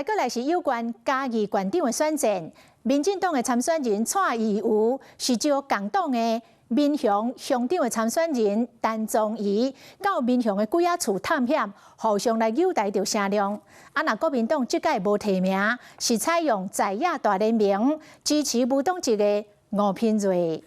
閣來是有關嘉義縣長的選戰，民進黨的參選人蔡宜如是招共黨的民雄鄉長的參選人陳宗儀到民雄的鬼仔厝探險，互相來毆打著聲量。啊，若國民黨這屆無提名，是採用在野大聯盟支持無黨籍的吳品睿。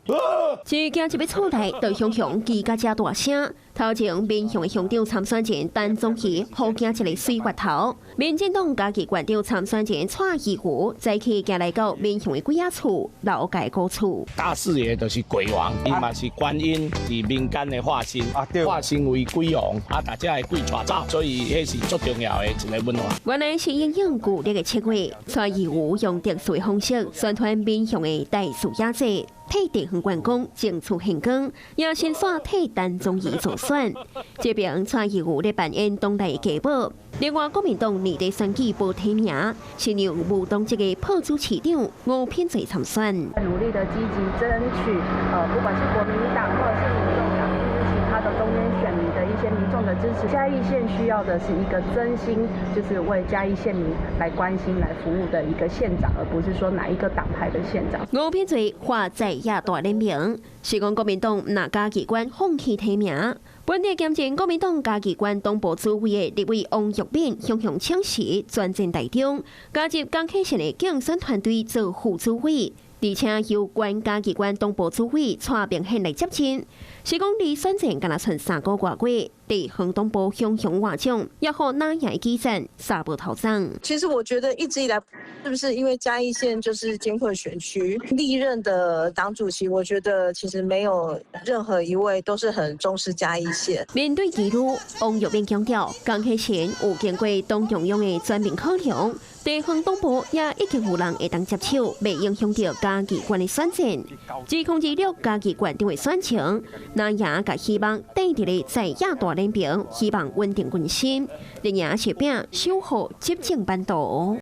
一行入去厝內，就雄雄吱甲遮大聲。頭前民雄的鄉長參選人陳宗儀，好驚一個水月頭。民進黨嘉義縣長參選人蔡宜如，早起行來到民雄的鬼仔厝老街古厝。大士爺就是鬼王，伊嘛是觀音，是民間的化身，化身為鬼王，啊，大家會鬼帶走，所以彼是足重要的一个文化。原來是因應舊曆的7月，蔡宜如用特殊的方式宣傳民雄的大樹仔節，替地方關公爭取獻光，也先煞替陳宗儀助選。這邊蔡宜如咧扮演當代繼母。另外，國民黨年底選舉無提名，是由無黨籍的朴主市長吳品睿參選。努力的積極爭取，不管是國民黨或者是民眾黨，或是其他的中間選民的一些民眾的支持。嘉義縣需要的是一個真心，就是為嘉義縣民來關心、來服務的一個縣長，而不是說哪一個黨派的縣長。吳品睿發在野大聯盟，是講國民黨若嘉義縣放棄提名。本地兼任國民黨嘉義縣黨部主委的立委王育敏，雄雄請辭轉戰台中，加入江啟臣的競選團隊做副主委，而且由原嘉義縣黨部主委蔡明憲來接任。是講離選戰干焦賰3個外月，地方黨部雄雄換將，也予哪贏激戰殺無頭鬃。其實我覺得一直以來，是不是因為嘉義縣就是艱困選區，歷任的黨主席，我覺得其實沒有任何一位都是很重視嘉義縣。面對疑慮，王育敏強調，江啟臣有經過黨中央的全面考量，地方黨部也已經有人會當接手，袂影響著嘉義縣的選戰。2026嘉義縣長的選情，那也共希望對佇咧在野大聯盟，希望穩定軍心，日營雪餅守護執政版圖。